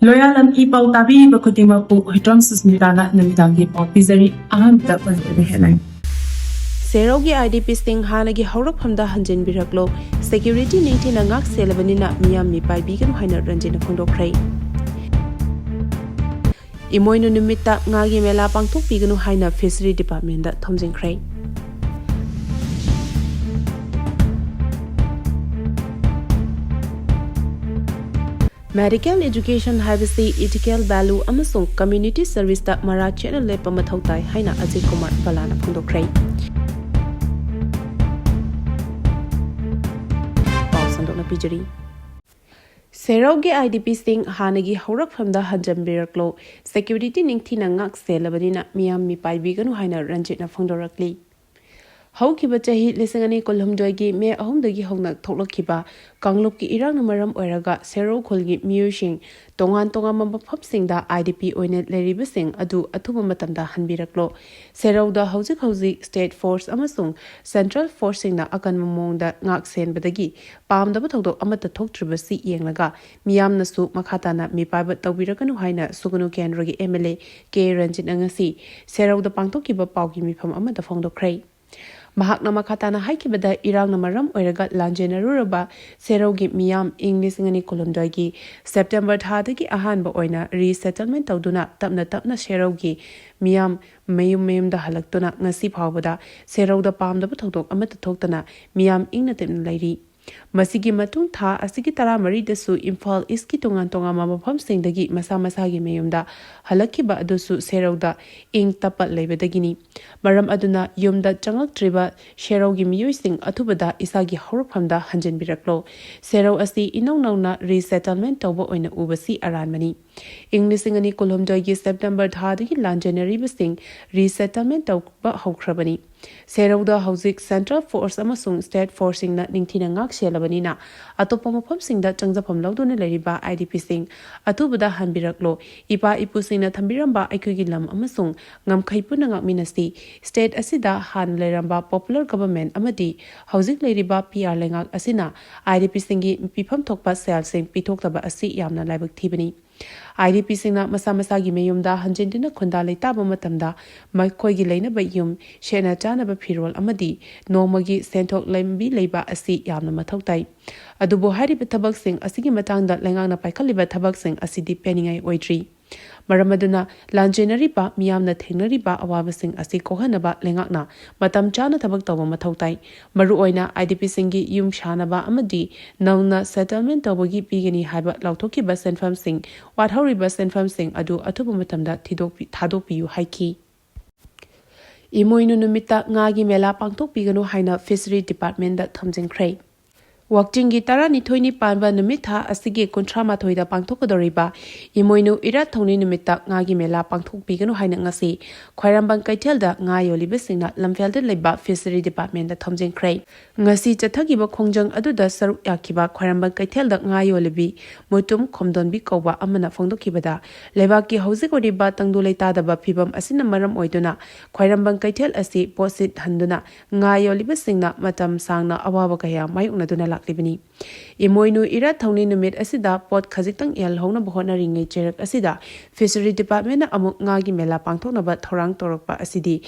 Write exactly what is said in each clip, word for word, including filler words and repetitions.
ꯂꯣꯌꯥꯂꯝ E ꯄꯥꯎ ꯇꯥꯕꯤꯔꯤꯕ ꯈꯨꯗꯤꯡꯃꯛꯄꯨ ꯍꯨꯏꯗ꯭ꯔꯣꯝ ꯁꯨꯁꯃꯤꯇꯥꯅ ꯅꯨꯃꯤꯗꯥꯡꯒꯤ ꯄꯥꯎ ꯄꯤꯖꯔꯤ꯫ ꯑꯍꯥꯟꯕꯗ ꯄꯟꯖꯕ ꯍꯦꯠꯂꯥꯏꯟ꯫ ꯁꯦꯔꯧꯒꯤ ꯑꯥꯏ ꯗꯤ ꯄꯤꯁꯤꯡ ꯍꯥꯟꯅꯒꯤ ꯍꯧꯔꯛꯐꯝꯗ ꯍꯟꯖꯤꯟꯕꯤꯔꯛꯂꯣ, ꯁꯦꯀ꯭ꯌꯨꯔꯤꯇꯤ ꯅꯤꯡꯊꯤꯅ ꯉꯥꯛ ꯁꯦꯜꯂꯕꯅꯤꯅ ꯃꯤꯌꯥꯝ ꯃꯤꯄꯥꯏꯕꯤꯒꯅꯨ ꯍꯥꯏꯅ ꯔꯟꯖꯤꯠꯅ ꯐꯣꯡꯗꯣꯛꯈ꯭ꯔꯦ꯫ ꯏꯃꯣꯏꯅꯨ ꯅꯨꯃꯤꯠꯇ ꯉꯥꯒꯤ ꯃꯦꯂꯥ ꯄꯥꯡꯊꯣꯛꯄꯤꯒꯅꯨ ꯍꯥꯏꯅ ꯐꯤꯁꯔꯤ ꯗꯤꯄꯥꯔꯠꯃꯦꯟꯗ ꯊꯣꯝꯖꯤꯟꯈ꯭ꯔꯦ꯫ ꯃꯦꯗꯤꯀꯦꯜ ꯏꯗꯨꯀꯦꯁꯟ ꯍꯥꯏꯕꯁꯤ ꯏꯊꯤꯀꯦꯜ ꯚꯦꯂꯨ ꯑꯃꯁꯨꯡ ꯀꯝꯃ꯭ꯌꯨꯅꯤꯇꯤ ꯁꯔꯚꯤꯁꯇ ꯃꯔꯥ ꯆꯦꯠꯅ ꯂꯦꯞꯄ ꯃꯊꯧ ꯇꯥꯏ ꯍꯥꯏꯅ ꯑꯖꯤꯠ ꯀꯨꯃꯥꯔ ꯕꯂꯥꯅ ꯐꯣꯡꯗꯣꯛꯈ꯭ꯔꯦ꯫ ꯄꯥꯎ ꯁꯟꯗꯣꯛꯅ ꯄꯤꯖꯔꯤ꯫ ꯁꯦꯔꯧꯒꯤ ꯑꯥꯏ ꯗꯤ ꯄꯤꯁꯤꯡ ꯍꯥꯟꯅꯒꯤ ꯍꯧꯔꯛꯐꯝꯗ ꯍꯟꯖꯤꯟꯕꯤꯔꯛꯂꯣ, ꯁꯦꯀ꯭ꯌꯨꯔꯤꯇꯤ ꯅꯤꯡꯊꯤꯅ ꯉꯥꯛ ꯁꯦꯜꯂꯕꯅꯤꯅ ꯃꯤꯌꯥꯝ ꯃꯤꯄꯥꯏꯕꯤꯒꯅꯨ ꯍꯥꯏꯅ ꯔꯟꯖꯤꯠꯅ ꯐꯣꯡꯗꯣꯔꯛꯂꯤ꯫ ꯍꯧꯈꯤꯕ ꯆꯍꯤ ꯂꯤꯁꯤꯡ ꯑꯅꯤ ꯀꯨꯟꯍꯨꯝꯗꯣꯏꯒꯤ ꯃꯦ ꯑꯍꯨꯝꯗꯒꯤ ꯍꯧꯅ ꯊꯣꯛꯂꯛꯈꯤꯕ ꯀꯥꯡꯂꯨꯞꯀꯤ ꯏꯔꯥꯡꯅ ꯃꯔꯝ ꯑꯣꯏꯔꯒ ꯁꯦꯔꯧ ꯈꯨꯜꯒꯤ ꯃꯤꯑꯣꯏꯁꯤꯡ ꯇꯣꯉꯥꯟ ꯇꯣꯉꯥꯟꯕ ꯃꯐꯝꯁꯤꯡꯗ ꯑꯥꯏ ꯗꯤ ꯄꯤ ꯑꯣꯏꯅ ꯂꯩꯔꯤꯕꯁꯤꯡ ꯑꯗꯨ ꯑꯊꯨꯕ ꯃꯇꯝꯗ ꯍꯟꯕꯤꯔꯛꯂꯣ꯫ ꯁꯦꯔꯧꯗ ꯍꯧꯖꯤꯛ ꯍꯧꯖꯤꯛ ꯁ꯭ꯇꯦꯠ ꯐꯣꯔꯁ ꯑꯃꯁꯨꯡ ꯁꯦꯟꯇ꯭ꯔꯦꯜ ꯐꯣꯔꯁꯁꯤꯡꯅ ꯑꯀꯟꯕ ꯃꯑꯣꯡꯗ ꯉꯥꯛ ꯁꯦꯟꯕꯗꯒꯤ ꯄꯥꯝꯗꯕ ꯊꯧꯗꯣꯛ ꯑꯃꯠꯇ ꯊꯣꯛꯇ꯭ꯔꯤꯕꯁꯤ ꯌꯦꯡꯂꯒ ꯃꯤꯌꯥꯝꯅꯁꯨ ꯃꯈꯥ ꯇꯥꯅ ꯃꯤꯄꯥꯏꯕ ꯇꯧꯕꯤꯔꯒꯅꯨ ꯍꯥꯏꯅ ꯁꯨꯒꯅꯨ ꯀꯦꯟꯗ꯭ꯔꯒꯤ ꯑꯦꯝ ꯑꯦꯜ ꯑꯦ ꯀꯦ ꯔꯟꯖꯤꯠꯅ ꯉꯁꯤ ꯁꯦꯔꯧꯗ ꯄꯥꯡꯊꯣꯛꯈꯤꯕ ꯄꯥꯎꯒꯤ ꯃꯤꯐꯝ ꯑꯃꯗ ꯐꯣꯡꯗꯣꯛꯈ꯭ꯔꯦ꯫ ꯃꯍꯥꯛꯅ ꯃꯈꯥ ꯇꯥꯅ ꯍꯥꯏꯈꯤꯕꯗ, ꯏꯔꯥꯡꯅ ꯃꯔꯝ ꯑꯣꯏꯔꯒ ꯂꯥꯟꯖꯦꯟꯅꯔꯨꯔꯕ ꯁꯦꯔꯧꯒꯤ ꯃꯤꯌꯥꯝ ꯏꯪ ꯂꯤꯁꯤꯡ ꯑꯅꯤ ꯀꯨꯟꯍꯨꯝꯗꯣꯏꯒꯤ ꯁꯦꯞꯇꯦꯝꯕꯔ ꯊꯥꯗꯒꯤ ꯑꯍꯥꯟꯕ ꯑꯣꯏꯅ ꯔꯤꯁꯦꯇꯜꯃꯦꯟ ꯇꯧꯗꯨꯅ ꯇꯞꯅ ꯇꯞꯅ ꯁꯦꯔꯧꯒꯤ ꯃꯤꯌꯥꯝ ꯃꯌꯨꯝ ꯃꯌꯨꯝꯗ ꯍꯜꯂꯛꯇꯨꯅ ꯉꯁꯤ ꯐꯥꯎꯕꯗ ꯁꯦꯔꯧꯗ ꯄꯥꯝꯗꯕ ꯊꯧꯗꯣꯛ ꯑꯃꯠꯇ ꯊꯣꯛꯇꯅ ꯃꯤꯌꯥꯝ ꯏꯪꯅ ꯇꯞꯅ ꯂꯩꯔꯤ꯫ ꯃꯁꯤꯒꯤ ꯃꯇꯨꯡ ꯊꯥ ꯑꯁꯤꯒꯤ ꯇꯔꯥꯃꯔꯤꯗꯁꯨ ꯏꯝꯐꯥꯜ ꯏꯁꯀꯤ ꯇꯣꯉꯥꯟ ꯇꯣꯉꯥꯟꯕ ꯃꯐꯝꯁꯤꯡꯗꯒꯤ ꯃꯁꯥ ꯃꯁꯥꯒꯤ ꯃꯌꯨꯝꯗ ꯍꯜꯂꯛꯈꯤꯕ ꯑꯗꯨꯁꯨ ꯁꯦꯔꯧꯗ ꯏꯪ ꯇꯞꯄ ꯂꯩꯕꯗꯒꯤꯅꯤ꯫ ꯃꯔꯝ ꯑꯗꯨꯅ ꯌꯨꯝꯗ ꯆꯪꯂꯛꯇ꯭ꯔꯤꯕ ꯁꯦꯔꯧꯒꯤ ꯃꯤꯑꯣꯏꯁꯤꯡ ꯑꯊꯨꯕꯗ ꯏꯁꯥꯒꯤ ꯍꯧꯔꯛꯐꯝꯗ ꯍꯟꯖꯤꯟꯕꯤꯔꯛꯂꯣ꯫ ꯁꯦꯔꯧ ꯑꯁꯤ ꯏꯅꯧ ꯅꯧꯅ ꯔꯤꯁꯦꯇꯜꯃꯦꯟ ꯇꯧꯕ ꯑꯣꯏꯅ ꯎꯕꯁꯤ ꯑꯔꯥꯟꯕꯅꯤ꯫ ꯏꯪ ꯂꯤꯁꯤꯡ ꯑꯅꯤ ꯀꯨꯟꯍꯨꯝꯗꯣꯏꯒꯤ ꯁꯦꯞꯇꯦꯝꯕꯔ ꯊꯥꯗꯒꯤ ꯂꯥꯟꯖꯦꯟꯅꯔꯤꯕꯁꯤꯡ ꯔꯤꯁꯦꯇꯜꯃꯦꯟ ꯇꯧꯕ ꯍꯧꯈ꯭ꯔꯕꯅꯤ꯫ ꯁꯦꯔꯧꯗ ꯍꯧꯖꯤꯛ ꯁꯦꯟꯇ꯭ꯔꯦꯜ ꯐꯣꯔꯁ ꯑꯃꯁꯨꯡ ꯁ꯭ꯇꯦꯠ ꯐꯣꯔꯁꯁꯤꯡꯅ ꯅꯤꯡꯊꯤꯅ ꯉꯥꯛ ꯁꯦꯜꯂꯕꯅꯤꯅ ꯑꯇꯣꯞꯄ ꯃꯐꯝꯁꯤꯡꯗ ꯆꯪꯖꯐꯝ ꯂꯧꯗꯨꯅ ꯂꯩꯔꯤꯕ ꯑꯥꯏ ꯗꯤ ꯄꯤꯁꯤꯡ ꯑꯊꯨꯕꯗ ꯍꯟꯕꯤꯔꯛꯂꯣ꯫ ꯏꯄꯥ ꯏꯄꯨꯁꯤꯡꯅ ꯊꯝꯕꯤꯔꯝꯕ ꯑꯩꯈꯣꯏꯒꯤ ꯂꯝ ꯑꯃꯁꯨꯡ ꯉꯝꯈꯩ ꯄꯨꯟꯅ ꯉꯥꯛꯃꯤꯟꯅꯁꯤ꯫ ꯁ꯭ꯇꯦꯠ ꯑꯁꯤꯗ ꯍꯥꯟꯅ ꯂꯩꯔꯝꯕ ꯄꯣꯄꯨꯂꯔ ꯒꯚꯔꯟꯃꯦꯟꯠ ꯑꯃꯗꯤ ꯍꯧꯖꯤꯛ ꯂꯩꯔꯤꯕ ꯄꯤ ꯑꯥꯔ ꯂꯩꯉꯥꯛ ꯑꯁꯤꯅ ꯑꯥꯏ ꯗꯤ ꯄꯤꯁꯤꯡꯒꯤ ꯄꯤꯐꯝ ꯊꯣꯛꯄ ꯁꯦꯜꯁꯤꯡ ꯄꯤꯊꯣꯛꯇꯕ ꯑꯁꯤ ꯌꯥꯝꯅ ꯂꯥꯏꯕꯛ ꯊꯤꯕꯅꯤ꯫ IDPꯁꯤꯡꯅ ꯃꯁꯥ ꯃꯁꯥꯒꯤ ꯃꯌꯨꯝꯗ ꯍꯟꯖꯤꯟꯗꯨꯅ ꯈꯨꯟꯗꯥ ꯂꯩꯇꯥꯕ ꯃꯇꯝꯗ ꯃꯈꯣꯏꯒꯤ ꯂꯩꯅꯕ ꯌꯨꯝ, ꯁꯦꯠꯅ ꯆꯥꯅꯕ ꯐꯤꯔꯣꯜ ꯑꯃꯗꯤ ꯅꯣꯡꯃꯒꯤ ꯁꯦꯟꯊꯣꯛ ꯂꯝꯕꯤ ꯂꯩꯕ ꯑꯁꯤ ꯌꯥꯝꯅ ꯃꯊꯧ ꯇꯥꯏ꯫ ꯑꯗꯨꯕꯨ ꯍꯥꯏꯔꯤꯕ ꯊꯕꯛꯁꯤꯡ ꯑꯁꯤꯒꯤ ꯃꯇꯥꯡꯗ ꯂꯩꯉꯥꯛꯅ ꯄꯥꯏꯈꯠꯂꯤꯕ ꯊꯕꯛꯁꯤꯡ ꯑꯁꯤꯗꯤ ꯄꯦꯟꯅꯤꯡꯉꯥꯏ ꯑꯣꯏꯗ꯭ꯔꯤ꯫ ꯃꯔꯝ ꯑꯗꯨꯅ ꯂꯥꯟꯖꯦꯟꯅꯔꯤꯕ ꯃꯤꯌꯥꯝꯅ ꯊꯦꯡꯅꯔꯤꯕ ꯑꯋꯥꯕꯁꯤꯡ ꯑꯁꯤ ꯀꯣꯛꯍꯟꯅꯕ ꯂꯩꯉꯥꯛꯅ ꯃꯇꯝ ꯆꯥꯅ ꯊꯕꯛ ꯇꯧꯕ ꯃꯊꯧ ꯇꯥꯏ꯫ ꯃꯔꯨꯑꯣꯏꯅ IDPꯁꯤꯡꯒꯤ ꯌꯨꯝ ꯁꯥꯅꯕ ꯑꯃꯗꯤ ꯅꯧꯅ settlement ꯇꯧꯕꯒꯤ ꯄꯤꯒꯅꯤ ꯍꯥꯏꯕ ꯂꯥꯎꯊꯣꯛꯈꯤꯕ ꯁꯦꯟꯐꯝꯁꯤꯡ, ꯋꯥꯠꯍꯧꯔꯤꯕ ꯁꯦꯟꯐꯝꯁꯤꯡ ꯑꯗꯨ ꯑꯊꯨꯕ ꯃꯇꯝꯗ ꯊꯤꯗꯣꯛꯄꯤ-, ꯊꯥꯗꯣꯛꯄꯤꯌꯨ ꯍꯥꯏꯈꯤ꯫ ꯏꯃꯣꯏꯅꯨ ꯅꯨꯃꯤꯠꯇ ꯉꯥꯒꯤ ꯃꯦꯂꯥ ꯄꯥꯡꯊꯣꯛꯄꯤꯒꯅꯨ ꯍꯥꯏꯅ Fishery Departmentꯗ ꯊꯝꯖꯤꯟꯈ꯭ꯔꯦ꯫ ꯋꯥꯛꯆꯤꯡꯒꯤ ꯇꯔꯥꯅꯤꯊꯣꯏꯅꯤ ꯄꯥꯟꯕ ꯅꯨꯃꯤꯠ ꯊꯥ ꯑꯁꯤꯒꯤ ꯀꯨꯟꯊ꯭ꯔꯥ ꯃꯥꯊꯣꯏꯗ ꯄꯥꯡꯊꯣꯛꯀꯗꯧꯔꯤꯕ ꯏꯃꯣꯏꯅꯨ ꯏꯔꯥꯠ ꯊꯧꯅꯤ ꯅꯨꯃꯤꯠꯇ ꯉꯥꯒꯤ ꯃꯦꯂꯥ ꯄꯥꯡꯊꯣꯛꯄꯤꯒꯅꯨ ꯍꯥꯏꯅ ꯉꯁꯤ ꯈ꯭ꯋꯥꯏꯔꯝꯕꯟ ꯀꯩꯊꯦꯜꯗ ꯉꯥ ꯌꯣꯜꯂꯤꯕꯁꯤꯡꯅ ꯂꯝꯐꯦꯜꯗ ꯂꯩꯕ Fishery Departmentꯗ ꯊꯝꯖꯤꯟꯈ꯭ꯔꯦ꯫ ꯉꯁꯤ ꯆꯠꯊꯈꯤꯕ ꯈꯣꯡꯖꯪ ꯑꯗꯨꯗ ꯁꯔꯨꯛ ꯌꯥꯈꯤꯕ ꯈ꯭ꯋꯥꯏꯔꯝꯕꯟ ꯀꯩꯊꯦꯜꯗ ꯉꯥ ꯌꯣꯜꯂꯤꯕꯤ ꯃꯨꯇꯨꯝ ꯈꯣꯝꯗꯣꯟꯕꯤ ꯀꯧꯕ ꯑꯃꯅ ꯐꯣꯡꯗꯣꯛꯈꯤꯕꯗ, ꯂꯩꯕꯥꯛꯀꯤ ꯍꯧꯖꯤꯛ ꯑꯣꯏꯔꯤꯕ ꯇꯪꯗꯨ ꯂꯩꯇꯥꯗꯕ ꯐꯤꯕꯝ ꯑꯁꯤꯅ ꯃꯔꯝ ꯑꯣꯏꯗꯨꯅ ꯈ꯭ꯋꯥꯏꯔꯝꯕꯟ ꯀꯩꯊꯦꯜ ꯑꯁꯤ ꯄꯣꯠꯁꯤꯠ ꯍꯟꯗꯨꯅ ꯉꯥ ꯌꯣꯜꯂꯤꯕꯁꯤꯡꯅ ꯃꯇꯝ ꯁꯥꯡꯅ ꯑꯋꯥꯕ ꯀꯌꯥ ꯃꯥꯌꯣꯛꯅꯗꯨꯅ ꯂꯥꯛꯂꯤꯕꯅꯤ꯫ ꯏꯃꯣꯏꯅꯨ ꯏꯔꯥꯠ ꯊꯧꯅꯤ ꯅꯨꯃꯤꯠ ꯑꯁꯤꯗ ꯄꯣꯠ ꯈꯖꯤꯛꯇꯪ ꯌꯦꯜꯍꯧꯅꯕ ꯍꯣꯠꯅꯔꯤꯉꯩ ꯆꯩꯔꯛ ꯑꯁꯤꯗ Fishery Departmentꯅ ꯑꯃꯨꯛ ꯉꯥꯒꯤ ꯃꯦꯂꯥ ꯄꯥꯡꯊꯣꯛꯅꯕ ꯊꯧꯔꯥꯡ ꯇꯧꯔꯛꯄ ꯑꯁꯤꯗꯤ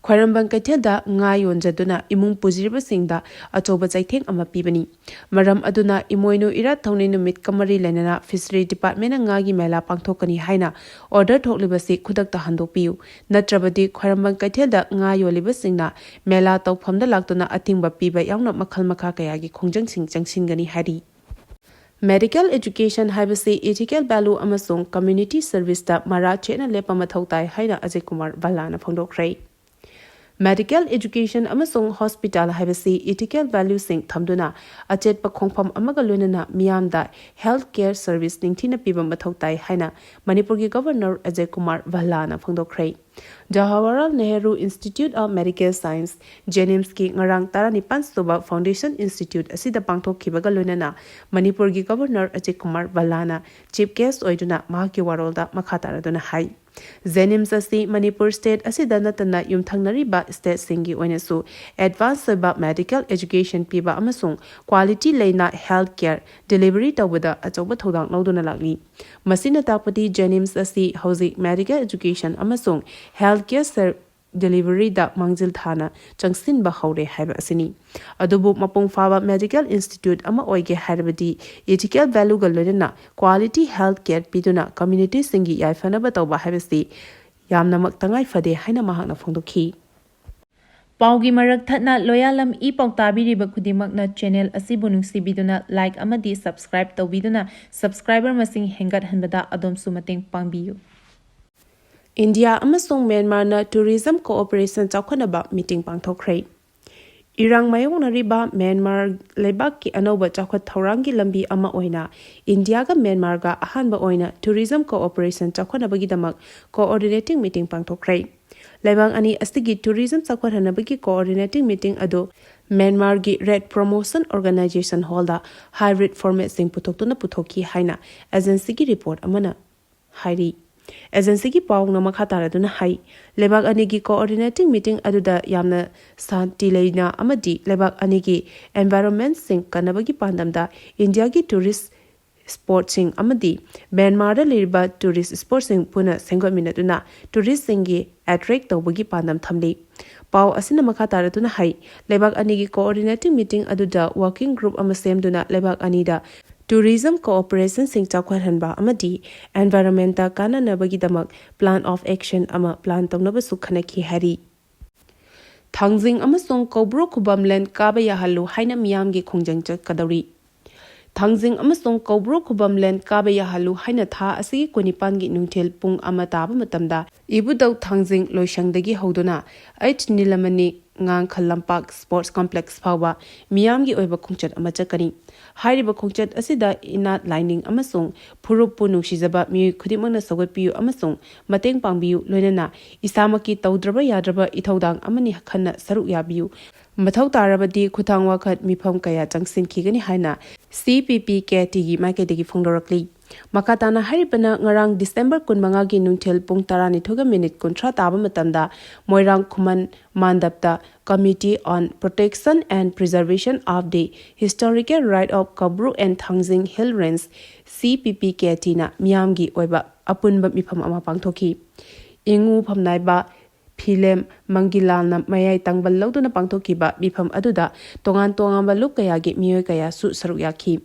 ꯈ꯭ꯋꯥꯏꯔꯝꯕꯟ ꯀꯩꯊꯦꯜꯗ ꯉꯥ ꯌꯣꯟꯖꯗꯨꯅ ꯏꯃꯨꯡ ꯄꯨꯖꯔꯤꯕꯁꯤꯡꯗ ꯑꯆꯧꯕ ꯆꯩꯊꯦꯡ ꯑꯃ ꯄꯤꯕꯅꯤ꯫ ꯃꯔꯝ ꯑꯗꯨꯅ ꯏꯃꯣꯏꯅꯨ ꯏꯔꯥꯠ ꯊꯧꯅꯤ ꯅꯨꯃꯤꯠꯀ ꯃꯔꯤ ꯂꯩꯅꯅ Fishery Departmentꯅ ꯉꯥꯒꯤ ꯃꯦꯂꯥ ꯄꯥꯡꯊꯣꯛꯀꯅꯤ ꯍꯥꯏꯅ order ꯊꯣꯛꯂꯤꯕꯁꯤ ꯈꯨꯗꯛꯇ ꯍꯟꯗꯣꯛꯄꯤꯌꯨ꯫ ꯅꯠꯇ꯭ꯔꯕꯗꯤ ꯈ꯭ꯋꯥꯏꯔꯝꯕꯟ ꯀꯩꯊꯦꯜꯗ ꯉꯥ ꯌꯣꯜꯂꯤꯕꯁꯤꯡꯅ ꯃꯦꯂꯥ ꯇꯧꯐꯝꯗ ꯂꯥꯛꯇꯨꯅ ꯑꯊꯤꯡꯕ ꯄꯤꯕ ꯌꯥꯎꯅ ꯃꯈꯜ ꯃꯈꯥ ꯀꯌꯥꯒꯤ ꯈꯣꯡꯖꯪꯁꯤꯡ ꯆꯪꯁꯤꯟꯒꯅꯤ ꯍꯥꯏꯔꯤ꯫ Medical education ꯍꯥꯏꯕꯁꯤ ethical value ꯑꯃꯁꯨꯡ community serviceꯇ ꯃꯔꯥ ꯆꯦꯠꯅ ꯂꯦꯞꯄ ꯃꯊꯧ ꯇꯥꯏ ꯍꯥꯏꯅ ꯑꯖꯌ ꯀꯨꯃꯥꯔ ꯚꯜꯂꯥꯅ ꯐꯣꯡꯗꯣꯛꯈ꯭ꯔꯦ꯫ Medical education ꯑꯃꯁꯨꯡ hospital ꯍꯥꯏꯕꯁꯤ ethical valueꯁꯤꯡ ꯊꯝꯗꯨꯅ ꯑꯆꯦꯠꯄ ꯈꯣꯡꯐꯝ ꯑꯃꯒ ꯂꯣꯏꯅꯅ ꯃꯤꯌꯥꯝꯗ health care service ꯅꯤꯡꯊꯤꯅ ꯄꯤꯕ ꯃꯊꯧ ꯇꯥꯏ ꯍꯥꯏꯅ ꯃꯅꯤꯄꯨꯔꯒꯤ Governor Ajay Kumar ꯚꯜꯂꯥꯅ ꯐꯣꯡꯗꯣꯛꯈ꯭ꯔꯦ꯫ Jawaharlal Nehru Institute of Medical Science, JNIMSꯀꯤ ꯉꯔꯥꯡ ꯇꯔꯥꯅꯤꯄꯥꯟ ꯁꯨꯕ Foundation Institute ꯑꯁꯤꯗ ꯄꯥꯡꯊꯣꯛꯈꯤꯕꯒ ꯂꯣꯏꯅꯅ ꯃꯅꯤꯄꯨꯔꯒꯤ Governor Ajay Kumar ꯚꯜꯂꯥꯅ chief guest ꯑꯣꯏꯗꯨꯅ ꯃꯍꯥꯛꯀꯤ ꯋꯥꯔꯣꯜꯗ ꯃꯈꯥ ꯇꯥꯔꯗꯨꯅ ꯍꯥꯏ, JNIMS ꯑꯁꯤ ꯃꯅꯤꯄꯨꯔ state ꯑꯁꯤꯗ ꯅꯠꯇꯅ ꯌꯨꯝꯊꯪꯅꯔꯤꯕ stateꯁꯤꯡꯒꯤ ꯑꯣꯏꯅꯁꯨ advance ꯑꯣꯏꯕ medical education ꯄꯤꯕ ꯑꯃꯁꯨꯡ quality ꯂꯩꯅ health care delivery ꯇꯧꯕꯗ ꯑꯆꯧꯕ ꯊꯧꯗꯥꯡ ꯂꯧꯗꯨꯅ ꯂꯥꯛꯂꯤ꯫ ꯃꯁꯤꯅ ꯇꯥꯛꯄꯗꯤ JNIMS ꯑꯁꯤ ꯍꯧꯖꯤꯛ medical education ꯑꯃꯁꯨꯡ health care ser- deliveryꯗ ꯃꯥꯡꯖꯤꯜ ꯊꯥꯅ ꯆꯪꯁꯤꯟꯕ ꯍꯧꯔꯦ ꯍꯥꯏꯕ ꯑꯁꯤꯅꯤ꯫ ꯑꯗꯨꯕꯨ ꯃꯄꯨꯡ ꯐꯥꯕ medical institute ꯑꯃ ꯑꯣꯏꯒꯦ ꯍꯥꯏꯔꯕꯗꯤ ethical valueꯒ ꯂꯣꯏꯅꯅ quality health care ꯄꯤꯗꯨꯅ communityꯁꯤꯡꯒꯤ ꯌꯥꯏꯐꯅꯕ ꯇꯧꯕ ꯍꯥꯏꯕꯁꯤ ꯌꯥꯝꯅꯃꯛ ꯇꯉꯥꯏ ꯐꯗꯦ ꯍꯥꯏꯅ ꯃꯍꯥꯛꯅ ꯐꯣꯡꯗꯣꯛꯈꯤ꯫ ꯄꯥꯎꯒꯤ ꯃꯔꯛ ꯊꯠꯅ ꯂꯣꯌꯥꯂꯝ ꯏ ꯄꯥꯎ ꯇꯥꯕꯤꯔꯤꯕ ꯈꯨꯗꯤꯡꯃꯛꯅ channel ꯑꯁꯤꯕꯨ ꯅꯨꯡꯁꯤꯕꯤꯗꯨꯅ like ꯑꯃꯗꯤ subscribe ꯇꯧꯕꯤꯗꯨꯅ subscriber ꯃꯁꯤꯡ ꯍꯦꯟꯒꯠꯍꯟꯕꯗ ꯑꯗꯣꯝꯁꯨ ꯃꯇꯦꯡ ꯄꯥꯡꯕꯤꯌꯨ꯫ ꯏꯟꯗꯤꯌꯥ ꯑꯃꯁꯨꯡ ꯃ꯭ꯌꯥꯟꯃꯥꯔꯅ tourism cooperation ꯆꯥꯎꯈꯠꯅꯕ meeting ꯄꯥꯡꯊꯣꯛꯈ꯭ꯔꯦ꯫ ꯏꯔꯥꯡ ꯃꯥꯌꯣꯛꯅꯔꯤꯕ ꯃ꯭ꯌꯥꯟꯃꯥꯔ ꯂꯩꯕꯥꯛꯀꯤ ꯑꯅꯧꯕ ꯆꯥꯎꯈꯠ ꯊꯧꯔꯥꯡꯒꯤ ꯂꯝꯕꯤ ꯑꯃ ꯑꯣꯏꯅ ꯏꯟꯗꯤꯌꯥꯒ ꯃ꯭ꯌꯥꯟꯃꯥꯔꯒ ꯑꯍꯥꯟꯕ ꯑꯣꯏꯅ tourism cooperation ꯆꯥꯎꯈꯠꯅꯕꯒꯤꯗꯃꯛ coordinating meeting ꯄꯥꯡꯊꯣꯛꯈ꯭ꯔꯦ꯫ ꯂꯩꯕꯥꯛ ꯑꯅꯤ ꯑꯁꯤꯒꯤ tourism ꯆꯥꯎꯈꯠꯍꯟꯅꯕꯒꯤ coordinating meeting ꯑꯗꯨ ꯃ꯭ꯌꯥꯟꯃꯥꯔꯒꯤ Red Promotion Organisation hallꯗ hybrid formatꯁꯤꯡ ꯄꯨꯊꯣꯛꯇꯨꯅ ꯄꯨꯊꯣꯛꯈꯤ ꯍꯥꯏꯅ agencyꯒꯤ report ꯑꯃꯅ ꯍꯥꯏꯔꯤ꯫ Agencyꯒꯤ ꯄꯥꯎꯅ ꯃꯈꯥ ꯇꯥꯔꯗꯨꯅ ꯍꯥꯏ, ꯂꯩꯕꯥꯛ ꯑꯅꯤꯒꯤ coordinating meeting ꯑꯗꯨꯗ ꯌꯥꯝꯅ ꯁꯥꯟꯇꯤ ꯂꯩꯅ ꯑꯃꯗꯤ ꯂꯩꯕꯥꯛ ꯑꯅꯤꯒꯤ environmentꯁꯤꯡ ꯀꯟꯅꯕꯒꯤ ꯄꯥꯟꯗꯝꯗ ꯏꯟꯗꯤꯌꯥꯒꯤ tourist spotꯁꯤꯡ ꯑꯃꯗꯤ ꯃ꯭ꯌꯥꯟꯃꯥꯔꯗ ꯂꯩꯔꯤꯕ tourist spotꯁꯤꯡ ꯄꯨꯟꯅ ꯁꯦꯝꯒꯠꯃꯤꯟꯅꯗꯨꯅ touristꯁꯤꯡꯒꯤ attract ꯇꯧꯕꯒꯤ ꯄꯥꯟꯗꯝ ꯊꯝꯂꯤ꯫ ꯄꯥꯎ ꯑꯁꯤꯅ ꯃꯈꯥ ꯇꯥꯔꯗꯨꯅ ꯍꯥꯏ, ꯂꯩꯕꯥꯛ ꯑꯅꯤꯒꯤ coordinating meeting ꯑꯗꯨꯗ working group ꯑꯃ ꯁꯦꯝꯗꯨꯅ ꯂꯩꯕꯥꯛ ꯑꯅꯤꯗ tourism cooperationꯁꯤꯡ ꯆꯥꯎꯈꯠꯍꯟꯕ ꯑꯃꯗꯤ environmentꯇ ꯀꯥꯟꯅꯅꯕꯒꯤꯗꯃꯛ plan of action ꯑꯃ plan ꯇꯧꯅꯕꯁꯨ ꯈꯟꯅꯈꯤ ꯍꯥꯏꯔꯤ꯫ ꯊꯥꯡꯖꯤꯡ ꯑꯃꯁꯨꯡ ꯀꯧꯕ꯭ꯔꯨ ꯈꯨꯕꯝ land ꯀꯥꯕ ꯌꯥꯍꯜꯂꯨ ꯍꯥꯏꯅ ꯃꯤꯌꯥꯝꯒꯤ ꯈꯣꯡꯖꯪ ꯆꯠꯀꯗꯧꯔꯤ꯫ ꯊꯥꯡꯖꯤꯡ ꯑꯃꯁꯨꯡ ꯀꯧꯕ꯭ꯔꯨ ꯈꯨꯕꯝ land ꯀꯥꯕ ꯌꯥꯍꯜꯂꯨ ꯍꯥꯏꯅ ꯊꯥ ꯑꯁꯤꯒꯤ ꯀꯨꯟꯅꯤꯄꯥꯟꯒꯤ ꯅꯨꯡꯊꯤꯜ ꯄꯨꯡ ꯑꯃ ꯇꯥꯕ ꯃꯇꯝꯗ ꯏꯕꯨꯙꯧ ꯊꯥꯡꯖꯤꯡ ꯂꯣꯏꯁꯪꯗꯒꯤ ꯍꯧꯗꯨꯅ H ꯅꯤꯂꯃꯅꯤ ꯉꯥꯡꯈ ꯂꯝꯄꯥꯛ sports complex ꯐꯥꯎꯕ ꯃꯤꯌꯥꯝꯒꯤ ꯑꯣꯏꯕ ꯈꯣꯡꯆꯠ ꯑꯃ ꯆꯠꯀꯅꯤ꯫ ꯍꯥꯏꯔꯤꯕ ꯈꯣꯡꯆꯠ ꯑꯁꯤꯗ ꯏꯅꯥꯠ ꯂꯥꯏꯅꯤꯡ ꯑꯃꯁꯨꯡ ꯐꯨꯔꯨꯞꯄꯨ ꯅꯨꯡꯁꯤꯖꯕ ꯃꯤꯑꯣꯏ ꯈꯨꯗꯤꯡꯃꯛꯅ ꯁꯧꯒꯠꯄꯤꯌꯨ ꯑꯃꯁꯨꯡ ꯃꯇꯦꯡ ꯄꯥꯡꯕꯤꯌꯨ, ꯂꯣꯏꯅꯅ ꯏꯁꯥꯃꯛꯀꯤ ꯇꯧꯗ꯭ꯔꯕ ꯌꯥꯗ꯭ꯔꯕ ꯏꯊꯧꯗꯥꯡ ꯑꯃꯅꯤ ꯈꯟꯅ ꯁꯔꯨꯛ ꯌꯥꯕꯤꯌꯨ꯫ ꯃꯊꯧ ꯇꯥꯔꯕꯗꯤ ꯈꯨꯊꯥꯡ ꯋꯥꯀꯠ ꯃꯤꯐꯝ ꯀꯌꯥ ꯆꯪꯁꯤꯟꯈꯤꯒꯅꯤ ꯍꯥꯏꯅ C P P K Tꯒꯤ ꯃꯥꯏꯀꯩꯗꯒꯤ ꯐꯣꯡꯗꯣꯔꯛꯂꯤ꯫ ꯃꯈꯥ ꯇꯥꯅ ꯍꯥꯏꯔꯤꯕꯅ ꯉꯔꯥꯡ December ꯀꯨꯟꯃꯉꯥꯒꯤ ꯅꯨꯡꯊꯤꯜ ꯄꯨꯡ ꯇꯔꯥꯅꯤꯊꯣꯏꯒ ꯃꯤꯅꯤꯠ ꯀꯨꯟꯊ꯭ꯔꯥ ꯇꯥꯕ ꯃꯇꯝꯗ ꯃꯣꯏꯔꯥꯡ ꯈꯨꯃꯟ ꯃꯥꯟꯗꯞꯇ Committee on Protection and Preservation of the Historical Right of Kabru and Thangjing Hill Range, C P P K T ꯅ ꯃꯤꯌꯥꯝꯒꯤ ꯑꯣꯏꯕ ꯑꯄꯨꯟꯕ ꯃꯤꯐꯝ ꯑꯃ ꯄꯥꯡꯊꯣꯛꯈꯤ꯫ ꯏꯉꯨ ꯐꯝꯅꯥꯏꯕ ꯐꯤꯂꯦꯝ ꯃꯪꯒꯤꯂꯥꯜꯅ ꯃꯌꯥꯏ ꯇꯪꯕꯜ ꯂꯧꯗꯨꯅ ꯄꯥꯡꯊꯣꯛꯈꯤꯕ ꯃꯤꯐꯝ ꯑꯗꯨꯗ ꯇꯣꯉꯥꯟ ꯇꯣꯉꯥꯟꯕ ꯂꯨꯞ ꯀꯌꯥꯒꯤ ꯃꯤꯑꯣꯏ ꯀꯌꯥꯁꯨ ꯁꯔꯨꯛ ꯌꯥꯈꯤ꯫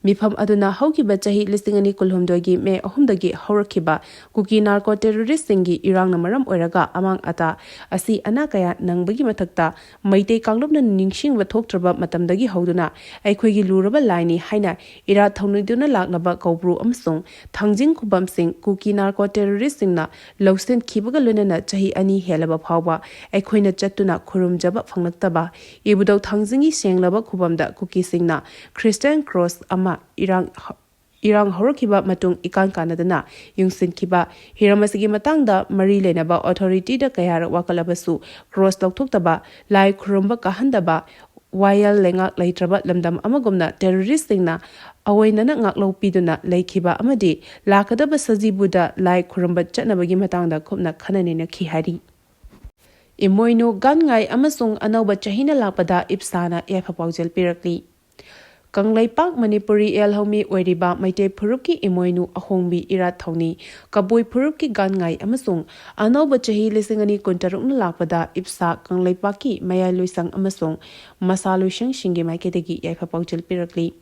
ꯃꯤꯐꯝ ꯑꯗꯨꯅ ꯍꯧꯈꯤꯕ ꯆꯍꯤ ꯂꯤꯁꯤꯡ ꯑꯅꯤ ꯀꯨꯟꯍꯨꯝꯗꯣꯏꯒꯤ ꯃꯦ ꯑꯍꯨꯝꯗꯒꯤ ꯍꯧꯔꯛꯈꯤꯕ ꯀꯨꯀꯤ ꯅꯥꯔꯀꯣ ꯇꯦꯔꯣꯔꯤꯁꯁꯤꯡꯒꯤ ꯏꯔꯥꯡꯅ ꯃꯔꯝ ꯑꯣꯏꯔꯒ ꯑꯃꯥꯡ ꯑꯇꯥ ꯑꯁꯤ ꯑꯅꯥ ꯀꯌꯥ ꯅꯪꯕꯒꯤ ꯃꯊꯛꯇ ꯃꯩꯇꯩ ꯀꯥꯡꯂꯨꯞꯅ ꯅꯤꯡꯁꯤꯡꯕ ꯊꯣꯛꯇ꯭ꯔꯕ ꯃꯇꯝꯗꯒꯤ ꯍꯧꯗꯨꯅ ꯑꯩꯈꯣꯏꯒꯤ ꯂꯨꯔꯕ ꯂꯥꯏꯅꯤ ꯍꯥꯏꯅ ꯏꯔꯥꯠ ꯊꯧꯅꯤꯗꯨꯅ ꯂꯥꯛꯂꯕ ꯀꯧꯕ꯭ꯔꯨ ꯑꯃꯁꯨꯡ ꯊꯥꯡꯖꯤꯡ ꯈꯨꯕꯝꯁꯤꯡ ꯀꯨꯀꯤ ꯅꯥꯔꯀꯣ ꯇꯦꯔꯣꯔꯤꯁꯁꯤꯡꯅ ꯂꯧꯁꯤꯟꯈꯤꯕꯒ ꯂꯣꯏꯅꯅ ꯆꯍꯤ ꯑꯅꯤ ꯍꯦꯜꯂꯕ ꯐꯥꯎꯕ ꯑꯩꯈꯣꯏꯅ ꯆꯠꯇꯨꯅ ꯈꯨꯔꯨꯝꯖꯕ ꯐꯪꯂꯛꯇꯕ ꯏꯕꯨꯙꯧ ꯊꯥꯡꯖꯤꯡꯒꯤ ꯁꯦꯡꯂꯕ ꯈꯨꯕꯝꯗ ꯀꯨꯀꯤꯁꯤꯡꯅ ꯈ꯭ꯔꯤꯁꯇꯤꯌꯥꯟ ꯀ꯭ꯔꯣꯁ ꯑꯃ ꯏꯔꯥꯡ ꯏꯔꯥꯡ ꯍꯧꯔꯛꯈꯤꯕ ꯃꯇꯨꯡ ꯏꯀꯥꯟ ꯀꯥꯟꯅꯗꯅ ꯌꯨꯡꯁꯤꯟꯈꯤꯕ ꯍꯤꯔꯝ ꯑꯁꯤꯒꯤ ꯃꯇꯥꯡꯗ ꯃꯔꯤ ꯂꯩꯅꯕ ꯑꯣꯊꯣꯔꯤꯇꯤꯗ ꯀꯌꯥꯔꯛ ꯋꯥꯀꯠꯂꯕꯁꯨ ꯀ꯭ꯔꯣꯁ ꯂꯧꯊꯣꯛꯇꯕ, ꯂꯥꯏ ꯈꯨꯔꯨꯝꯕ ꯀꯥꯍꯟꯗꯕ, ꯋꯥꯌꯦꯜ ꯂꯩꯉꯥꯛ ꯂꯩꯇ꯭ꯔꯕ ꯂꯝꯗꯝ ꯑꯃꯒꯨꯝꯅ ꯇꯦꯔꯣꯔꯤꯁꯁꯤꯡꯅ ꯑꯑꯣꯏꯅꯅ ꯉꯥꯛꯂꯧ ꯄꯤꯗꯨꯅ ꯂꯩꯈꯤꯕ ꯑꯃꯗꯤ ꯂꯥꯛꯀꯗꯕ ꯁꯖꯤꯕꯨꯗ ꯂꯥꯏ ꯈꯨꯔꯨꯝꯕ ꯆꯠꯅꯕꯒꯤ ꯃꯇꯥꯡꯗ ꯀꯨꯞꯅ ꯈꯟꯅ ꯅꯩꯅꯈꯤ ꯍꯥꯏꯔꯤ꯫ ꯏꯃꯣꯏꯅꯨ, ꯒꯥꯟꯉꯥꯏ ꯑꯃꯁꯨꯡ ꯑꯅꯧꯕ ꯆꯍꯤꯅ ꯂꯥꯛꯄꯗ ꯏꯞꯁꯥꯅ ꯌꯥꯏꯐ ꯄꯥꯎꯖꯦꯜ ꯄꯤꯔꯛꯂꯤ꯫ ꯀꯪꯂꯩꯄꯥꯛ ꯃꯅꯤꯄꯨꯔꯤ ꯌꯦꯜꯍꯧꯃꯤ ꯑꯣꯏꯔꯤꯕ ꯃꯩꯇꯩ ꯐꯨꯔꯨꯞꯀꯤ ꯏꯃꯣꯏꯅꯨ ꯑꯍꯣꯡꯕꯤ ꯏꯔꯥꯠ ꯊꯧꯅꯤ, ꯀꯕꯨꯏ ꯐꯨꯔꯨꯞꯀꯤ ꯒꯥꯟꯉꯥꯏ ꯑꯃꯁꯨꯡ ꯑꯅꯧꯕ ꯆꯍꯤ ꯂꯤꯁꯤꯡ ꯑꯅꯤ ꯀꯨꯟꯇꯔꯨꯛꯅ ꯂꯥꯛꯄꯗ ꯏꯞꯁꯥ ꯀꯪꯂꯩꯄꯥꯛꯀꯤ ꯃꯌꯥꯏ ꯂꯣꯏꯁꯪ ꯑꯃꯁꯨꯡ ꯃꯁꯥ ꯂꯣꯏꯁꯪꯁꯤꯡꯒꯤ ꯃꯥꯏꯀꯩꯗꯒꯤ ꯌꯥꯏꯐ ꯄꯥꯎꯖꯦꯜ ꯄꯤꯔꯛꯂꯤ꯫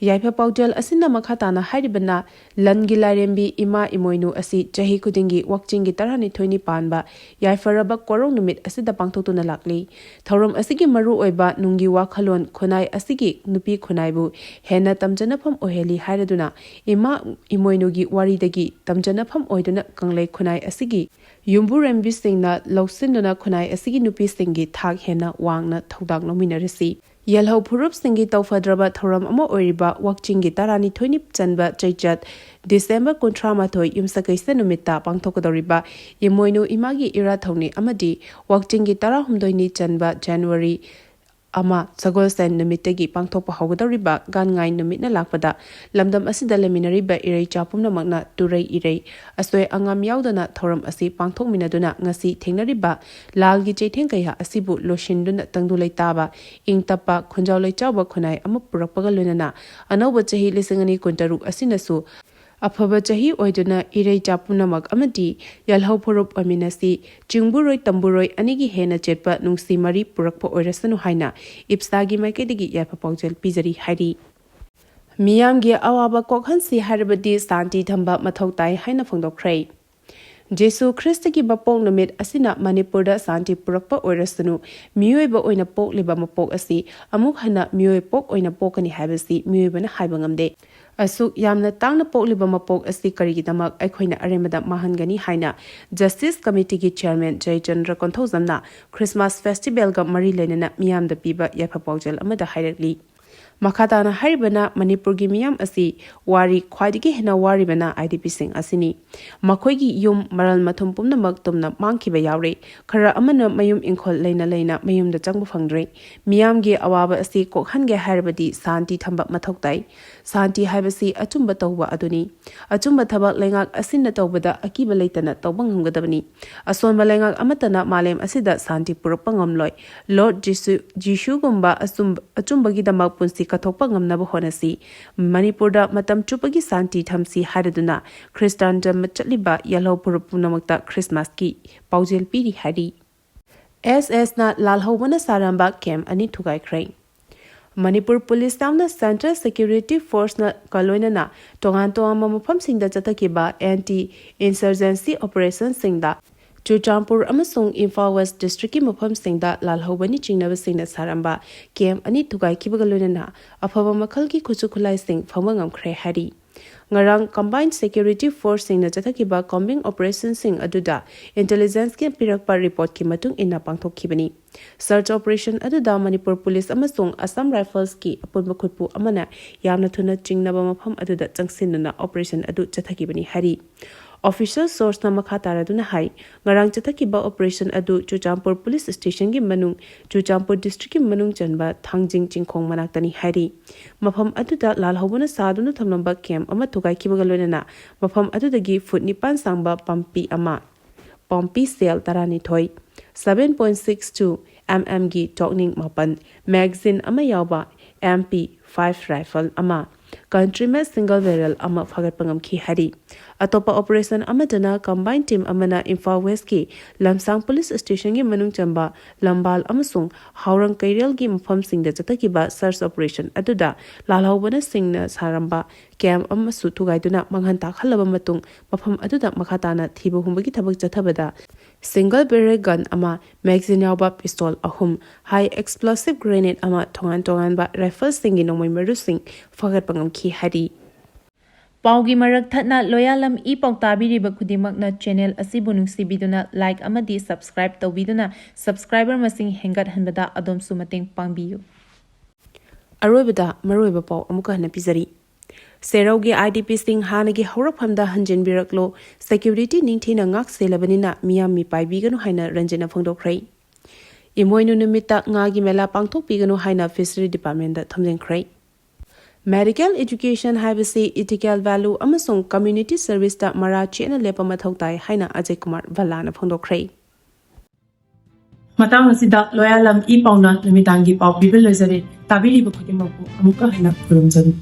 ꯌꯥꯏꯐ ꯄꯥꯎꯖꯦꯜ ꯑꯁꯤꯅ ꯃꯈꯥ ꯇꯥꯅ ꯍꯥꯏꯔꯤꯕꯅ, ꯂꯟꯒꯤ ꯂꯥꯏꯔꯦꯝꯕꯤ ꯏꯃꯥ ꯏꯃꯣꯏꯅꯨ ꯑꯁꯤ ꯆꯍꯤ ꯈꯨꯗꯤꯡꯒꯤ ꯋꯥꯛꯆꯤꯡꯒꯤ ꯇꯔꯥꯅꯤꯊꯣꯏꯅꯤ ꯄꯥꯟꯕ ꯌꯥꯏꯐꯔꯕ ꯀꯣꯔꯧ ꯅꯨꯃꯤꯠ ꯑꯁꯤꯗ ꯄꯥꯡꯊꯣꯛꯇꯨꯅ ꯂꯥꯛꯂꯤ꯫ ꯊꯧꯔꯝ ꯑꯁꯤꯒꯤ ꯃꯔꯨꯑꯣꯏꯕ ꯅꯨꯡꯒꯤ ꯋꯥꯈꯜꯂꯣꯟ ꯈꯨꯟꯅꯥꯏ ꯑꯁꯤꯒꯤ ꯅꯨꯄꯤ ꯈꯨꯟꯅꯥꯏꯕꯨ ꯍꯦꯟꯅ ꯇꯝꯖꯅꯐꯝ ꯑꯣꯏꯍꯜꯂꯤ ꯍꯥꯏꯔꯗꯨꯅ ꯏꯃꯥ ꯏꯃꯣꯏꯅꯨꯒꯤ ꯋꯥꯔꯤꯗꯒꯤ ꯇꯝꯖꯅꯐꯝ ꯑꯣꯏꯗꯨꯅ ꯀꯪꯂꯩ ꯈꯨꯟꯅꯥꯏ ꯑꯁꯤꯒꯤ ꯌꯨꯝꯕꯨꯔꯦꯝꯕꯤꯁꯤꯡꯅ ꯂꯧꯁꯤꯟꯗꯨꯅ ꯈꯨꯟꯅꯥꯏ ꯑꯁꯤꯒꯤ ꯅꯨꯄꯤꯁꯤꯡꯒꯤ ꯊꯥꯛ ꯍꯦꯟꯅ ꯋꯥꯡꯅ ꯊꯧꯗꯥꯡ ꯂꯧꯃꯤꯟꯅꯔꯁꯤ꯫ ꯌꯦꯜꯍꯧ ꯐꯨꯔꯨꯞꯁꯤꯡꯒꯤ ꯇꯧꯐꯗ꯭ꯔꯕ ꯊꯧꯔꯝ ꯑꯃ ꯑꯣꯏꯔꯤꯕ ꯋꯥꯛꯆꯤꯡꯒꯤ ꯇꯔꯥꯅꯤꯊꯣꯏꯅꯤ ꯆꯟꯕ ꯆꯩꯆꯠ, December ꯀꯨꯟꯊ꯭ꯔꯥ ꯃꯥꯊꯣꯏ ꯌꯨꯝꯁꯀꯩꯁ ꯅꯨꯃꯤꯠꯇ ꯄꯥꯡꯊꯣꯛꯀꯗꯧꯔꯤꯕ ꯏꯃꯣꯏꯅꯨ ꯏꯃꯥꯒꯤ ꯏꯔꯥꯠ ꯊꯧꯅꯤ ꯑꯃꯗꯤ ꯋꯥꯛꯆꯤꯡꯒꯤ ꯇꯔꯥꯍꯨꯝꯗꯣꯏꯅꯤ ꯆꯟꯕ January ꯑꯃ, ꯁꯒꯣꯜꯁꯦꯟ ꯅꯨꯃꯤꯠꯇꯒꯤ ꯄꯥꯡꯊꯣꯛꯄ ꯍꯧꯒꯗꯧꯔꯤꯕ ꯒꯥꯟꯉꯥꯏ ꯅꯨꯃꯤꯠꯅ ꯂꯥꯛꯄꯗ ꯂꯝꯗꯝ ꯑꯁꯤꯗ ꯂꯩꯃꯤꯟꯅꯔꯤꯕ ꯏꯔꯩꯆꯥ ꯄꯨꯝꯅꯃꯛꯅ ꯇꯨꯔꯩ ꯏꯔꯩ, ꯑꯁꯣꯏ ꯑꯉꯥꯝ ꯌꯥꯎꯗꯅ ꯊꯧꯔꯝ ꯑꯁꯤ ꯄꯥꯡꯊꯣꯛꯃꯤꯟꯅꯗꯨꯅ ꯉꯁꯤ ꯊꯦꯡꯅꯔꯤꯕ ꯂꯥꯜꯒꯤ ꯆꯩꯊꯦꯡ ꯀꯌꯥ ꯑꯁꯤꯕꯨ ꯂꯣꯏꯁꯤꯟꯗꯨꯅ ꯇꯪꯗꯨ ꯂꯩꯇꯥꯕ, ꯏꯪ ꯇꯞꯄ, ꯈꯣꯟꯖꯥꯎ ꯂꯩꯆꯥꯎꯕ ꯈꯨꯟꯅꯥꯏ ꯑꯃ ꯄꯨꯔꯛꯄꯒ ꯂꯣꯏꯅꯅ ꯑꯅꯧꯕ ꯆꯍꯤ ꯂꯤꯁꯤꯡ ꯑꯅꯤ ꯀꯨꯟꯇꯔꯨꯛ ꯑꯁꯤꯅꯁꯨ ꯑꯐꯕ ꯆꯍꯤ ꯑꯣꯏꯗꯨꯅ ꯏꯔꯩꯆꯥ ꯄꯨꯝꯅꯃꯛ ꯑꯃꯗꯤ ꯌꯥꯜꯍꯧ ꯐꯨꯔꯨꯞ ꯑꯣꯏꯃꯤꯟꯅꯁꯤ, ꯆꯤꯡꯕꯨꯔꯣꯏ ꯇꯝꯕꯨꯔꯣꯏ ꯑꯅꯤꯒꯤ ꯍꯦꯟꯅ ꯆꯦꯠꯄ ꯅꯨꯡꯁꯤ ꯃꯔꯤ ꯄꯨꯔꯛꯄ ꯑꯣꯏꯔꯁꯅꯨ ꯍꯥꯏꯅ ꯏꯞꯁꯥꯒꯤ ꯃꯥꯏꯀꯩꯗꯒꯤ ꯌꯥꯏꯐ ꯄꯥꯎꯖꯦꯜ ꯄꯤꯖꯔꯤ ꯍꯥꯏꯔꯤ꯫ ꯃꯤꯌꯥꯝꯒꯤ ꯑꯋꯥꯕ ꯀꯣꯛꯍꯟꯁꯤ ꯍꯥꯏꯔꯕꯗꯤ ꯁꯥꯟꯇꯤ ꯊꯝꯕ ꯃꯊꯧ ꯇꯥꯏ ꯍꯥꯏꯅ ꯐꯣꯡꯗꯣꯛꯈ꯭ꯔꯦ꯫ ꯖꯤꯁꯨ ꯈ꯭ꯔꯤꯁꯇꯒꯤ ꯃꯄꯣꯛ ꯅꯨꯃꯤꯠ ꯑꯁꯤꯅ ꯃꯅꯤꯄꯨꯔꯗ ꯁꯥꯟꯇꯤ ꯄꯨꯔꯛꯄ ꯑꯣꯏꯔꯁꯅꯨ, ꯃꯤꯑꯣꯏꯕ ꯑꯣꯏꯅ ꯄꯣꯛꯂꯤꯕ ꯃꯄꯣꯛ ꯑꯁꯤ ꯑꯃꯨꯛ ꯍꯟꯅ ꯃꯤꯑꯣꯏ ꯄꯣꯛ ꯑꯣꯏꯅ ꯄꯣꯛꯀꯅꯤ ꯍꯥꯏꯕꯁꯤ ꯃꯤꯑꯣꯏꯕꯅ ꯍꯥꯏꯕ ꯉꯝꯗꯦ꯫ ꯑꯁꯨꯛ ꯌꯥꯝꯅ ꯇꯥꯡꯅ ꯄꯣꯛꯂꯤꯕ ꯃꯄꯣꯛ ꯑꯁꯤ ꯀꯔꯤꯒꯤꯗꯃꯛ ꯑꯩꯈꯣꯏꯅ ꯑꯔꯦꯝꯕꯗ ꯃꯥꯡꯍꯟꯒꯅꯤ ꯍꯥꯏꯅ ꯖꯁꯇꯤꯁ ꯀꯃꯤꯇꯤꯒꯤ ꯆꯤꯌꯔꯃꯦꯟ ꯖꯌꯆꯟꯗ꯭ꯔ ꯀꯣꯟꯊꯧꯖꯝꯅ ꯈ꯭ꯔꯤꯁꯃꯥꯁ ꯐꯦꯁꯇꯤꯚꯦꯜꯒ ꯃꯔꯤ ꯂꯩꯅꯅ ꯃꯤꯌꯥꯝꯗ ꯄꯤꯕ ꯌꯥꯏꯐ ꯄꯥꯎꯖꯦꯜ ꯑꯃꯗ ꯍꯥꯏꯔꯛꯂꯤ꯫ ꯃꯈꯥ ꯇꯥꯅ ꯍꯥꯏꯔꯤꯕꯅ ꯃꯅꯤꯄꯨꯔꯒꯤ ꯃꯤꯌꯥꯝ ꯑꯁꯤ ꯋꯥꯔꯤ ꯈ꯭ꯋꯥꯏꯗꯒꯤ ꯍꯦꯟꯅ ꯋꯥꯔꯤꯕꯅ ꯑꯥꯏ ꯗꯤ ꯄꯤꯁꯤꯡ ꯑꯁꯤꯅꯤ꯫ ꯃꯈꯣꯏꯒꯤ ꯌꯨꯝ ꯃꯔꯜ ꯃꯊꯨꯝ ꯄꯨꯝꯅꯃꯛ ꯇꯨꯝꯅ ꯃꯥꯡꯈꯤꯕ ꯌꯥꯎꯔꯦ꯫ ꯈꯔ ꯑꯃꯅ ꯃꯌꯨꯝ ꯏꯪꯈꯣꯜ ꯂꯩꯅ ꯂꯩꯅ ꯃꯌꯨꯝꯗ ꯆꯪꯕ ꯐꯪꯗ꯭ꯔꯦ꯫ ꯃꯤꯌꯥꯝꯒꯤ ꯑꯋꯥꯕ ꯑꯁꯤ ꯀꯣꯛꯍꯟꯒꯦ ꯍꯥꯏꯔꯕꯗꯤ ꯁꯥꯟꯇꯤ ꯊꯝꯕ ꯃꯊꯧ ꯇꯥꯏ꯫ ꯁꯥꯟꯇꯤ ꯍꯥꯏꯕꯁꯤ ꯑꯆꯨꯝꯕ ꯇꯧꯕ ꯑꯗꯨꯅꯤ꯫ ꯑꯆꯨꯝꯕ ꯊꯕꯛ ꯂꯩꯉꯥꯛ ꯑꯁꯤꯅ ꯇꯧꯕꯗ ꯑꯀꯤꯕ ꯂꯩꯇꯅ ꯇꯧꯕ ꯉꯝꯒꯗꯕꯅꯤ꯫ ꯑꯁꯣꯟꯕ ꯂꯩꯉꯥꯛ ꯑꯃꯠꯇꯅ ꯃꯥꯂꯦꯝ ꯑꯁꯤꯗ ꯁꯥꯟꯇꯤ ꯄꯨꯔꯛꯄ ꯉꯝꯂꯣꯏ꯫ ꯂꯣꯔꯗ ꯖꯤꯁꯨ, ꯖꯤꯁꯨꯒꯨꯝꯕ ꯑꯆꯨꯝ-, ꯑꯆꯨꯝꯕꯒꯤꯗꯃꯛ ꯄꯨꯟꯁꯤ ꯀꯠꯊꯣꯛꯄ ꯉꯝꯅꯕ ꯍꯣꯠꯅꯁꯤ꯫ ꯃꯅꯤꯄꯨꯔꯗ ꯃꯇꯝ ꯆꯨꯞꯄꯒꯤ ꯁꯥꯟꯇꯤ ꯊꯝꯁꯤ ꯍꯥꯏꯔꯗꯨꯅ ꯈ꯭ꯔꯤꯁꯇꯥꯟ ꯙꯔꯃ ꯆꯠꯂꯤꯕ ꯌꯥꯜꯍꯧ ꯐꯨꯔꯨꯞ ꯄꯨꯝꯅꯃꯛꯇ ꯈ꯭ꯔꯤꯁꯃꯥꯁꯀꯤ ꯄꯥꯎꯖꯦꯜ ꯄꯤꯔꯤ ꯍꯥꯏꯔꯤ꯫ ꯑꯦꯁ ꯑꯦꯁꯅ ꯂꯥꯜꯍꯧꯕꯅ ꯁꯥꯔꯝꯕ ꯀꯦꯝ ꯑꯅꯤ ꯊꯨꯒꯥꯏꯈ꯭ꯔꯦ꯫ ꯃꯅꯤꯄꯨꯔ ꯄꯨꯂꯤꯁ ꯌꯥꯎꯅ ꯁꯦꯟꯇ꯭ꯔꯦꯜ ꯁꯦꯀ꯭ꯌꯨꯔꯤꯇꯤ ꯐꯣꯔꯁꯅ ꯀ ꯂꯣꯏꯅꯅ ꯇꯣꯉꯥꯟ ꯇꯣꯉꯥꯟꯕ ꯃꯐꯝꯁꯤꯡꯗ ꯆꯠꯊꯈꯤꯕ ꯑꯦꯟꯇꯤ ꯏꯟꯁꯔꯖꯦꯟꯁꯤ ꯑꯣꯄꯔꯦꯁꯟꯁꯤꯡꯗ ꯆꯨꯔꯆꯥꯟꯄꯨꯔ ꯑꯃꯁꯨꯡ ꯏꯝꯐꯥꯜ ꯋꯦꯁ ꯗꯤꯁꯇ꯭ꯔꯤꯛꯀꯤ ꯃꯐꯝꯁꯤꯡꯗ ꯂꯥꯜꯍꯧꯕꯅꯤ ꯆꯤꯡꯅꯕꯁꯤꯡꯅ ꯁꯥꯔꯝꯕ ꯀꯦꯝ ꯑꯅꯤ ꯊꯨꯒꯥꯏꯈꯤꯕꯒ ꯂꯣꯏꯅꯅ ꯑꯐꯕ ꯃꯈꯜꯒꯤ ꯈꯨꯠꯁꯨ ꯈꯨꯠꯂꯥꯏꯁꯤꯡ ꯐꯪꯕ ꯉꯝꯈ꯭ꯔꯦ ꯍꯥꯏꯔꯤ꯫ ꯉꯔꯥꯡ ꯀꯝꯕꯥꯏꯟ ꯁꯦꯀ꯭ꯌꯨꯔꯤꯇꯤ ꯐꯣꯔꯁꯁꯤꯡꯅ ꯆꯠꯊꯈꯤꯕ ꯀꯣꯝꯕꯤꯡ ꯑꯣꯄꯔꯦꯁꯟꯁꯤꯡ ꯑꯗꯨꯗ ꯏꯟꯇꯦꯂꯤꯖꯦꯟꯁꯀꯤ ꯄꯤꯔꯛꯄ ꯔꯤꯄꯣꯔꯠꯀꯤ ꯃꯇꯨꯡ ꯏꯟꯅ ꯄꯥꯡꯊꯣꯛꯈꯤꯕꯅꯤ꯫ ꯁꯔꯆ ꯑꯣꯄꯔꯦꯁꯟ ꯑꯗꯨꯗ ꯃꯅꯤꯄꯨꯔ ꯄꯨꯂꯤꯁ ꯑꯃꯁꯨꯡ ꯑꯁꯥꯝ ꯔꯥꯏꯐꯜꯁꯀꯤ ꯑꯄꯨꯟꯕ ꯈꯨꯠꯄꯨ ꯑꯃꯅ ꯌꯥꯝꯅ ꯊꯨꯅ ꯆꯤꯡꯅꯕ ꯃꯐꯝ ꯑꯗꯨꯗ ꯆꯪꯁꯤꯟꯗꯨꯅ ꯑꯣꯄꯔꯦꯁꯟ ꯑꯗꯨ ꯆꯠꯊꯈꯤꯕꯅꯤ ꯍꯥꯏꯔꯤ꯫ Official sourceꯅ ꯃꯈꯥ ꯇꯥꯔꯗꯨꯅ ꯍꯥꯏ, ꯉꯔꯥꯡ ꯆꯠꯊꯈꯤꯕ operation ꯑꯗꯨ ꯆꯨꯔꯆꯥꯟꯄꯨꯔ police stationꯒꯤ ꯃꯅꯨꯡ, ꯆꯨꯔꯆꯥꯟꯄꯨꯔ districtꯀꯤ ꯃꯅꯨꯡ ꯆꯟꯕ ꯊꯥꯡꯖꯤꯡ ꯆꯤꯡꯈꯣꯡ ꯃꯅꯥꯛꯇꯅꯤ ꯍꯥꯏꯔꯤ꯫ ꯃꯐꯝ ꯑꯗꯨꯗ ꯂꯥꯜꯍꯧꯕꯅ ꯁꯥꯗꯨꯅ ꯊꯝꯂꯝꯕ camp ꯑꯃ ꯊꯨꯒꯥꯏꯈꯤꯕꯒ ꯂꯣꯏꯅꯅ ꯃꯐꯝ ꯑꯗꯨꯗꯒꯤ ꯐꯨꯠ ꯅꯤꯄꯥꯟ ꯁꯥꯡꯕ ꯄꯥꯝꯕꯤ ꯑꯃ, ꯄꯥꯝꯕꯤ shell ꯇꯔꯥꯅꯤꯊꯣꯏ, seven point six two mmꯒꯤ ꯇꯣꯛꯅꯤꯡ ꯃꯥꯄꯟ, magazine ꯑꯃ ꯌꯥꯎꯕ M P five rifle ꯑꯃ, country made single barrel ꯑꯃ ꯐꯥꯒꯠꯄ ꯉꯝꯈꯤ ꯍꯥꯏꯔꯤ꯫ ꯑꯇꯣꯞꯄ operation ꯑꯃꯗꯅ combined team ꯑꯃꯅ ꯏꯝꯐꯥꯜ Westꯀꯤ ꯂꯝꯁꯥꯡ police stationꯒꯤ ꯃꯅꯨꯡ ꯆꯟꯕ ꯂꯝꯕꯥꯜ ꯑꯃꯁꯨꯡ ꯍꯥꯎꯔꯪ ꯀꯩꯔꯦꯜꯒꯤ ꯃꯐꯝꯁꯤꯡꯗ ꯆꯠꯊꯈꯤꯕ search operation ꯑꯗꯨꯗ ꯂꯥꯜꯍꯧꯕꯅ ꯁꯤꯡꯅ ꯁꯥꯔꯝꯕ camp ꯑꯃꯁꯨ ꯊꯨꯒꯥꯏꯗꯨꯅ ꯃꯥꯡꯍꯟ ꯇꯥꯛꯍꯜꯂꯕ ꯃꯇꯨꯡ, ꯃꯐꯝ ꯑꯗꯨꯗ ꯃꯈꯥ ꯇꯥꯅ ꯊꯤꯕ ꯍꯨꯝꯕꯒꯤ ꯊꯕꯛ ꯆꯠꯊꯕꯗ single barrel gun ꯑꯃ, magazine ꯌꯥꯎꯕ pistol ꯑꯍꯨꯝ, high explosive grenade ꯑꯃ, ꯇꯣꯉꯥꯟ ꯇꯣꯉꯥꯟꯕ rifleꯁꯤꯡꯒꯤ ꯅꯣꯡꯃꯩ ꯃꯔꯨꯁꯤꯡ ꯐꯥꯒꯠꯄ ꯉꯝꯈꯤ ꯍꯥꯏꯔꯤ꯫ ꯄꯥꯎꯒꯤ ꯃꯔꯛ ꯊꯠꯅ ꯂꯣꯌꯥꯂꯝ ꯏ ꯄꯥꯎ ꯇꯥꯕꯤꯔꯤꯕ ꯈꯨꯗꯤꯡꯃꯛꯅ channel ꯑꯁꯤꯕꯨ ꯅꯨꯡꯁꯤꯕꯤꯗꯨꯅ like ꯑꯃꯗꯤ subscribe ꯇꯧꯕꯤꯗꯨꯅ subscriber ꯃꯁꯤꯡ ꯍꯦꯟꯒꯠꯍꯟꯕꯗ ꯑꯗꯣꯝꯁꯨ ꯃꯇꯦꯡ ꯄꯥꯡꯕꯤꯌꯨ꯫ ꯑꯔꯣꯏꯕꯗ ꯃꯔꯨꯑꯣꯏꯕ ꯄꯥꯎ ꯑꯃꯨꯛꯀ ꯍꯟꯅ ꯄꯤꯖꯔꯤ꯫ ꯁꯦꯔꯧꯒꯤ IDPꯁꯤꯡ ꯍꯥꯟꯅꯒꯤ ꯍꯧꯔꯛꯐꯝꯗ ꯍꯟꯖꯤꯟꯕꯤꯔꯛꯂꯣ, security ꯅꯤꯡꯊꯤꯅ ꯉꯥꯛ ꯁꯦꯜꯂꯕꯅꯤꯅ ꯃꯤꯌꯥꯝ ꯃꯤꯄꯥꯏꯕꯤꯒꯅꯨ ꯍꯥꯏꯅ ꯔꯟꯖꯤꯠꯅ ꯐꯣꯡꯗꯣꯛꯈ꯭ꯔꯦ꯫ ꯏꯃꯣꯏꯅꯨ ꯅꯨꯃꯤꯠꯇ ꯉꯥꯒꯤ ꯃꯦꯂꯥ ꯄꯥꯡꯊꯣꯛꯄꯤꯒꯅꯨ ꯍꯥꯏꯅ Fishery Departmentꯇ ꯊꯝꯖꯤꯟꯈ꯭ꯔꯦ꯫ Medical education ꯍꯥꯏꯕꯁꯤ ethical value ꯑꯃꯁꯨꯡ community serviceꯇ ꯃꯔꯥ ꯆꯦꯠꯅ ꯂꯦꯞꯄ ꯃꯊꯧ ꯇꯥꯏ ꯍꯥꯏꯅ ꯑꯖꯌ ꯀꯨꯃꯥꯔ ꯚꯜꯂꯥꯅ ꯐꯣꯡꯗꯣꯛꯈ꯭ꯔꯦ꯫ ꯃꯇꯥꯡ ꯑꯁꯤꯗ ꯂꯣꯌꯥꯂꯝ ꯏ ꯄꯥꯎꯅ ꯅꯨꯃꯤꯗꯥꯡꯒꯤ ꯄꯥꯎ ꯄꯤꯕ ꯂꯣꯏꯖꯔꯦ꯫ ꯇꯥꯕꯤꯔꯤꯕ ꯈꯨꯗꯤꯡꯃꯛꯄꯨ ꯑꯃꯨꯛꯀ ꯍꯟꯅ ꯈꯨꯔꯨꯝꯖꯔꯤ꯫